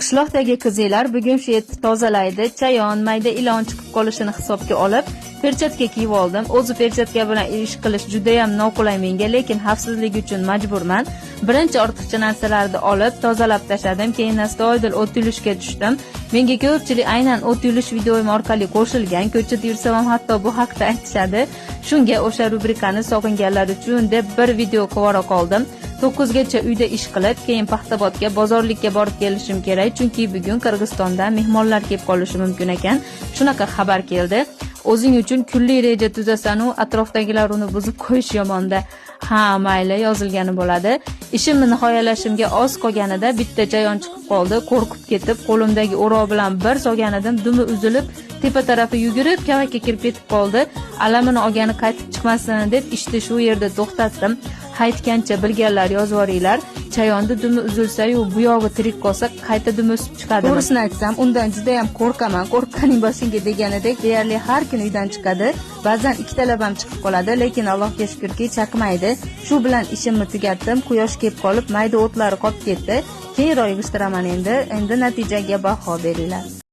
Qishloqdagi qizlar bugun shu yerni tozalaydi. Chayon, mayda ilon chiqib qolishini hisobga olib, perchatka kiyib oldim. O'zi perchatka bilan ish qilish juda ham noqulay menga, lekin xavfsizlik uchun majburman. Birinchi ortiqcha narsalarni olib, tozalab tashladim. Keyin astoydil o't yulishga tushdim. Menga ko'pchilik aynan o't yulish videoyim orqali qo'shilgan. Ko'chada yursam ham hatto bu haqda aytishadi. Shunga o'sha rubrikani sog'inganlar uchun deb bir video qilib qoldim. 9 gacha uyda ish qilib, keyin Paxtabodga bozorlikka borib kelishim kerak, chunki bugun Qirg'izistondan mehmonlar kelib qolishi mumkin ekan. Shunaqa xabar keldi. O'zing uchun kunlik reja tuzasan-u, atrofdagilar uni buzib qo'yish yomonda. Ha, mayli, yozilgani bo'ladi. Ishimni nihoyalashimga oz qolganida bitta chayon chiqib qoldi. Qo'rqib ketib, qo'limdagi o'roq bilan bir solgan edim, dumi uzilib, tepa tarafi yugurib, kavakka kirib ketib qoldi. Alamini olgani qaytib chiqmasin deb ishni shu yerda to'xtatdim. Haytgancha bilganlar yozvoringlar. Chayonni dumi uzilsa-yu, bu yog'i tirik qolsa, qayta dumi o'sib chiqadimi? To'g'risini aytsam, undan juda ham qo'rqaman. Qo'rqqaning boshingga deganidek, deyarli har kuni uydan chiqadi. Ba'zan ikkitalab ham chiqib qoladi, lekin Allohga shukurki, chaqmaydi. Shu bilan ishimni tugatdim. Quyosh kelib qolib, mayda o'tlari qolib ketdi. Keyinroq yig'ishtiraman endi. Endi natijaga baho beringlar.